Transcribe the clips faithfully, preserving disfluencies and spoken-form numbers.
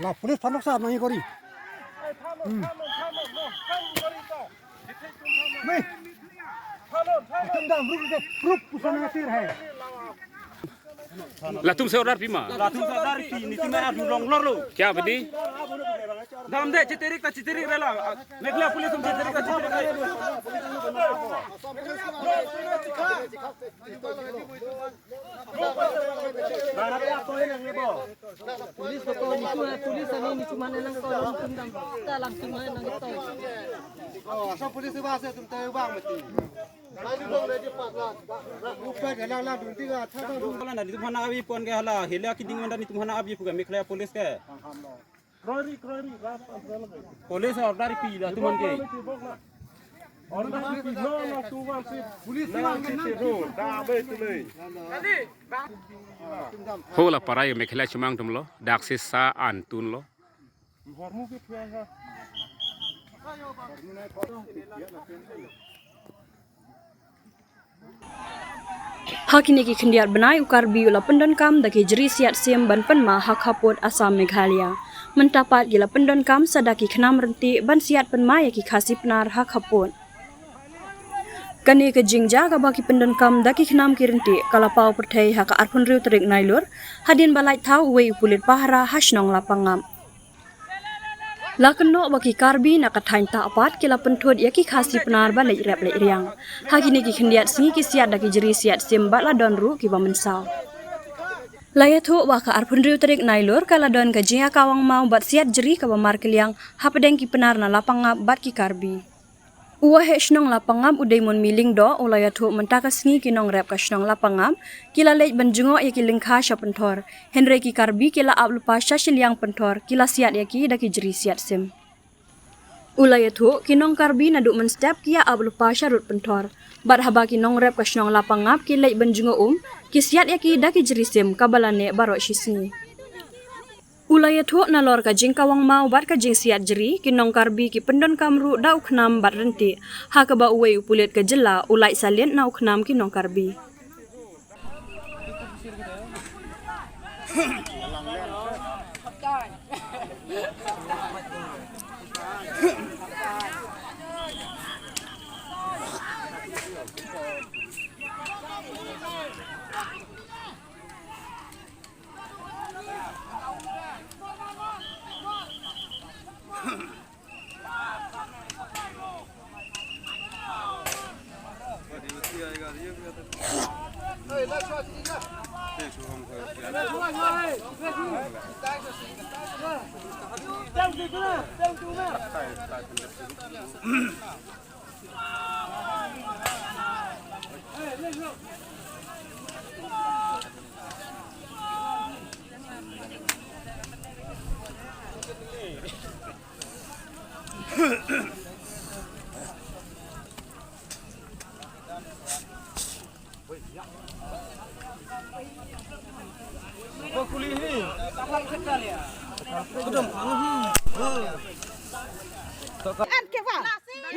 La police phanok sa mangi kori. Hmm. Nahi. Itum dam ruk de proof pusana sir hai. Latum se order pima. Latum se order pi ni tima adu long lor lo. Kya bedi? Dam de chitirik ta chitirik rela. Meghalaya police tum chitirik ta chitirik rela. Police ko ko ni ko police ani ni cuma nang ko long tundam. Ta lang cuma nang to. Oh, asal police ba se tum te bang mati. Lalu dong lagi pat lah. Upa jalan lah dun tiga thang dun. Hala na ni tum hana abi pon ke hala. Hila ki ding manda ni tum hana abi puga Meghalaya police ke. Police order pi la tum ke. Order pi no no tu wan si. Police wan ke nang. Ho la para ïa Meghalaya chimang tum lo. Dak si sa an tun lo. Ha kine ki khyndiat bnai u Karbi u la pyndonkam da ki jri siat sim ban pynma ha khappud Assam Meghalaya. Mynta pat ki la pyndonkam sa da ki khnam rynti ban siat pynma ïa ki Khasi Pnar ha khappud. Kane ka jingjia kaba ki pyndonkam da ki khnam ki rynti ka la paw pyrthei ha ka arphew hynriew tarik Nailur hadien ba lait thaw uwei u pulit pahara ha shnong Lapangap. La kynnoh ba ki Karbi na ka thaiñ Tahpat ki la pynthut ïa ki Khasi Pnar ba leit rep leit riang. Ha kine ki khyndiat sngi ki siat da ki jri siat sim bad la don ruh kiba mynsaw. La ïathuh ba ka arphew hynriew tarik Nailur ka la don ka jingïakawang maw bad siat jri kaba markylliang hapdeng ki Pnar na Lapangap bad ki Karbi. U waheh shnong Lapangap u Daimon Miling Doh u la ïathuh mynta ka sngi ki nongrep ka shnong Lapangap ki la leit ban jngoh ïa ki lyngkha sha Pynthor. Hynrei ki Karbi ki la ap lypa sha shiliang Pynthor ki la siat ïa ki da ki jri siat sim. U la ïathuh ki nong Karbi naduh mynstep ki ïa ap lypa sha rud Pynthor. Bad haba ki nongrep ka shnong Lapangap ki leit ban jngoh um ki siat ïa ki da ki jri sim kaba la neh baroh shi sngi. U la ïathuh nalor ka jingkawang maw bad ka jingsiat jri, ki nong Karbi ki pyndonkam ruh da u khnam bad rynti. Ha kaba uwei u pulit ka jylla u lait sa leit na u khnam ki nong Karbi. An ke wa.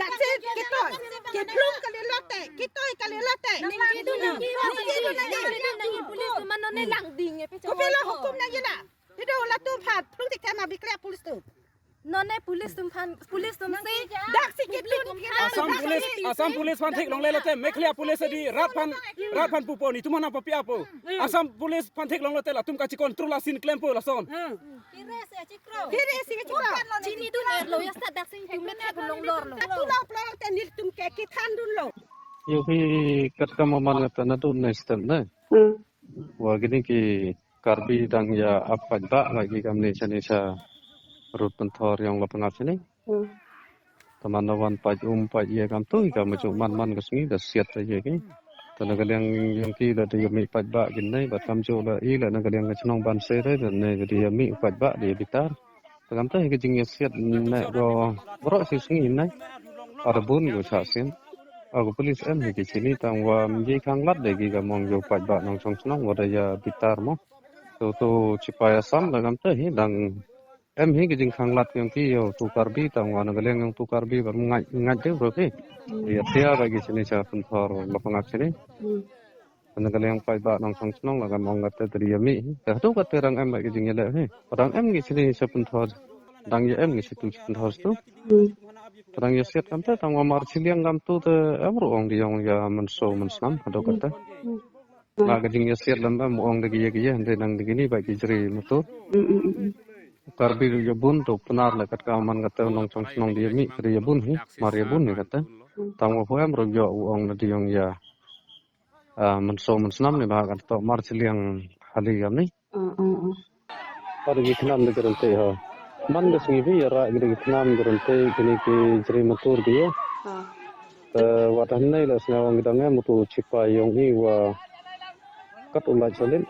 La se ke to. Ke plung ka le lote. Ke to ka le lote. Nang ki du nang ki du nang ki. Nang ki police tu mano ne lang ding e pe. Ko pe la hukum nang ina. Phi do la tu phat plung ti kama bi kle police tu. None police tum phan, police tum si. Dak si ki tum ki Assam police, Assam police phan thik long le lote, Meghalaya police di rat phan, rat phan pupo ni tum hana papi apo. Assam police phan thik long lote la tum ka chi control la sin klem po la son. Ki re si chi kro. Ki re si chi kro. Chi ni dun er lo ya sa dak si tum ne thik long lor lo. Ka tu la plo te ni tum ke ki than dun lo. Yo phi kat kam man ta na dun ne stem ne. Wa kini ki Karbi dang ïa ap paidbah la ki kam ne shane sha rud Pynthor ïong Lapangap shane. Te man da wan paid um paid ïa kam tu ïa ka ma ju man man ka sngi da siat ta ïa ki. Te na ka liang ïong ki la da ïa mih paidbah kin nei bad kam ju la i la na ka liang ka chnong ban se re da nei da ïa mih paidbah da ïa bitar. Te kam ta ïa ka jingïasiat ne ko baroh shi sngi ne. Ada bun ko sha sin. Ako police em hi ki chini tang wa mji khang lat de ki ka mong yo paidbah nong chong chnong wa da ïa bitar mo. To to chipai Assam da kam te hi dang em hi ki jingkhang lat yong ki yo tu Karbi tang wa na ka liang yong tu Karbi ba ngai ngai de bro ki. Ïa tia ba ki chini cha Pynthor Lapangap chini. Na ka liang paidbah nongshong shnong la kam ong kata te ri ïa mih hi. Te haduh kata dang em ba ki jingïaleh hi. Dang em ngi chini sa pynthor. Dang ïa em ngi situ sa pynthor situ. Dang ïa siat kam te tang wa mar chiliang kam tu te em ruh ong di ong ïa mynsaw mynsnam haduh kata. Na ka jingïa siat lem em ong da ki ïa ki ïa hynrei nang da kini ba ki jri mutu. Karbi ruh ïa bun tu pnar le kat ka man kata nongshong shnong di ïa mih ka di ïa bun hi mar ïa bun hi kata. Tang wa hu em ruh ïa u ong na di ong ïa. Ah, mynsaw mynsnam ni ba kan to mar chiliang hali kam ni. Pada ki khnam da ki rynti ha. Man ka sngi bi ïa ra ki da ki khnam ki rynti kini ki jri matur ki ïa. Te wat hynne la sngew ong ki dang em mutu chipai ïong i wa kat um lait salit.